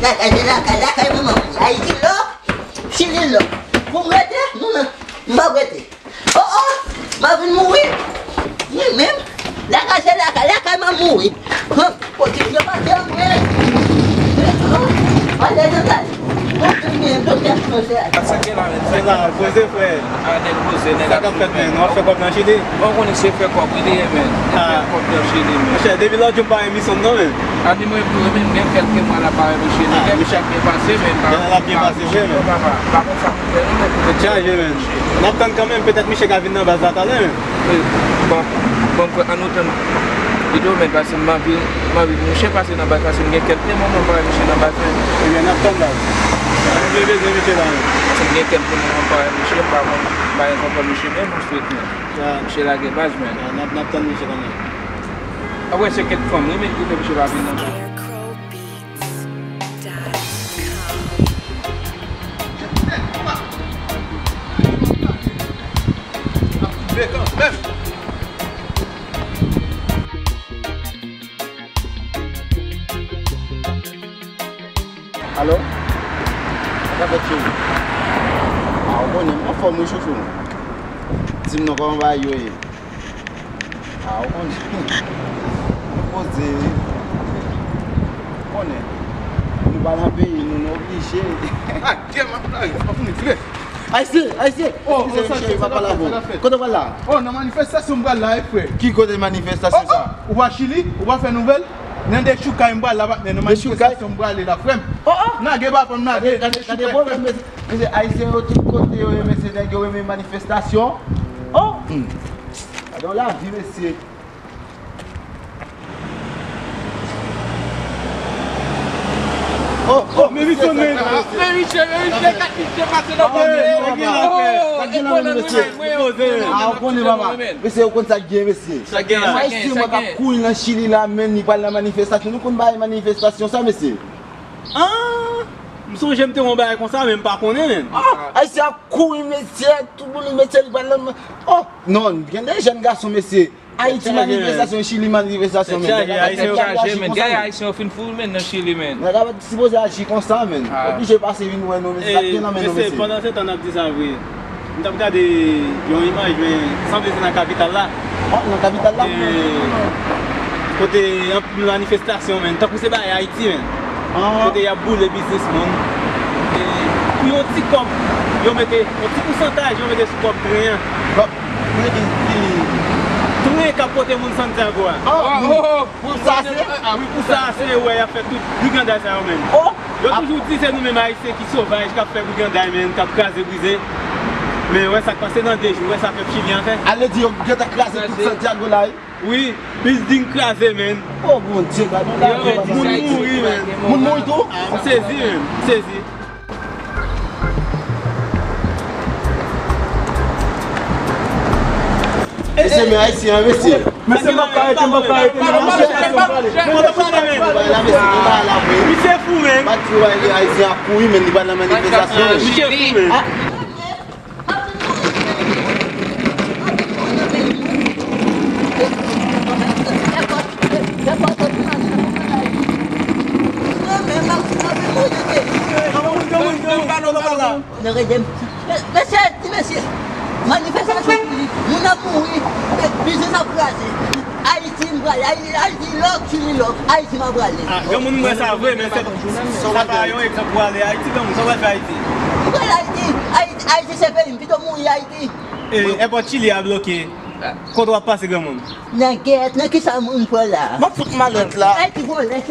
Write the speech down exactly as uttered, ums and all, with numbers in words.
Lakay, se lakay, lakay manman mwen. Ayiti lòk, Chili lòk. Pou m rete, non, non, m p ap rete. Oh, oh, m ap vin mouri. Mwen menm, lakay se lakay, lakay m ap mouri. Hon, kote yo pase anmwe. Hon, ale nan kay. Hon, mwen, doktè, doktè. Sa k gen la, men? Se la, poze, frè. A, nèg poze, nèg ap fèt, men? W ap fè kòb nan Chili? Bon, w konnen se fè kòb wi li ye, men. Fè kòb nan Chili, men. Monchè, depi lòt jou m pa wè misye non, men. A, ni mwen tou, men, m gen kèlke mwa la pa wè misye, men. Nèg misye ap byen pase, men. Nèg la ap byen pase vre, men. Papa, pa konn sa pou fè, non, men. Tèt chaje, men. N ap tann kanmenm, petèt misye ka vin nan baz la talè, men. Wi. Bon, bon, frè, ann nou tann videyo, men, paske m anvi, m anvi misye pase nan baz, paske m gen kèlke moman m pa wè misye nan baz, men. Ebyen, n ap tann baz. Nou byen bezwen misye la, men. Paske m gen kèlke moman m pa wè misye, m pa konn, m pa gen konprann misye, men, m swete. Misye lage baz, men. N ap, n ap tann misye kanmenm. Apre se kèk fanm, wi, men ki fè misye pa vin nan baz. Alo? Sa fèt, cheri? A, ou konnen, m anfòm wi, chouchou. Di m non, kòman bagay yo ye? A, ou konnen. Poze wi. Ou konnen. Nou pa nan peyi nou, nou oblije. A, kè m ap plage, m ap mouri vre. Ayisyen, Ayisyen! Oh, oh, sa, sa, sa, sa, sa, sa. Kote w pral la? Oh, nan manifestasyon m pral la, wi, frè. Ki kote manifestasyon sa? Oh, oh, ou pa Chili? Ou pa fè nouvèl? Nan dechoukay m pral la, patnè, nan manifestasyon m prale la, frè m. Oh, oh! Nage, papa m, nage, nan dechoukay, frè m. Mesye, Ayisyen yo tout kote yo ye, mesye, nèg yo renmen manifestasyon. Oh! Hmm. Gade yon lavi, mesye. Oh, oh, men misye, men. Men misye, men misye, kat misye pase nan pwemye. Oh, e konnen nou menm, mwen, mwen, mwen, mwen, mwen, mwen. A, ou konnen, papa. Mesye, ou konn sa k gen, mesye. Sa gen, sa gen, sa gen. Ayisyen, mwen, k ap kouri nan Chili la, men, li pral nan manifestasyon. Nou konn bagay manifestasyon sa, mesye? Ah, m sonje m te wè yon bagay konsa, men m pa konnen, men. Ah, Ayisyen ap kouri, mesye, tout moun, mesye, li pral nan, oh, non, gen de jèn gason, mesye. Ayiti manifestasyon, Chili manifestasyon, men. Tèt chaje, Ayisyen yo. Tèt chaje, men. Dèyè Ayisyen yo fin foul, men, nan Chili, men. Nèg ap sipoze aji konsa, men. Ah. Oblije pase vin wè nou, mesye. Sa k gen nan men nou, mesye. Pandan se tan n ap di sa vre, m t ap gade yon imaj, men sanble se nan kapital la. Oh, nan kapital la? Eh, kote anpil manifestasyon, men. Tankou se bagay Ayiti, men. Ah. Kote y ap boule biznismann. Eh, pou yon ti kòb, yo mete, yon ti pousantaj, yo mete sou kòb tren an. Tren ki, ki tren k ap pote moun Santiago a. Oh, oh, oh. Pou sa se? Ah, wi, pou sa se, wè, y ap fè tout briganday sa yo menm. Oh. Yo toujou di se nou menm Ayisyen ki sovaj, k ap fè briganday, men, k ap kraze brize. Men, wè sa k pase nan de jou, wè sa pèp chilyen an fè. Ale di yo gentan kraze tout Santiago la, wi. Wi, building kraze, men. Oh, Bondye, gade yon bagay. Moun mouri, men. Moun mouri tou? Ah, m sezi, men, m sezi. Mesye, men Ayisyen an, mesye. Mesye, m ap ka rete, m ap ka rete, men mesye. Misye fou, men. Ayisyen ap kouri, men li pa nan manifestasyon. Misye fou, men. Mesye, ti mesye, manifestasyon pou li, moun ap mouri, biznis ap kraze. Ayiti, m prale. Ayiti, Ayiti lòk, Chili lòk. Ayiti, m ap prale. Ah, gen moun m wè sa vre, men se, sa pa yon egzanp pou ale Ayiti, granmoun. Sa w pral fè Ayiti? M prale Ayiti. Ayiti, Ayiti se peyi m. Pito mouri Ayiti. E, èpòt Chili a bloke. Kote w ap pase, granmoun? Nan gèt, nan kisa moun pran la? M ap fout malèt la. Ayiti vòlè.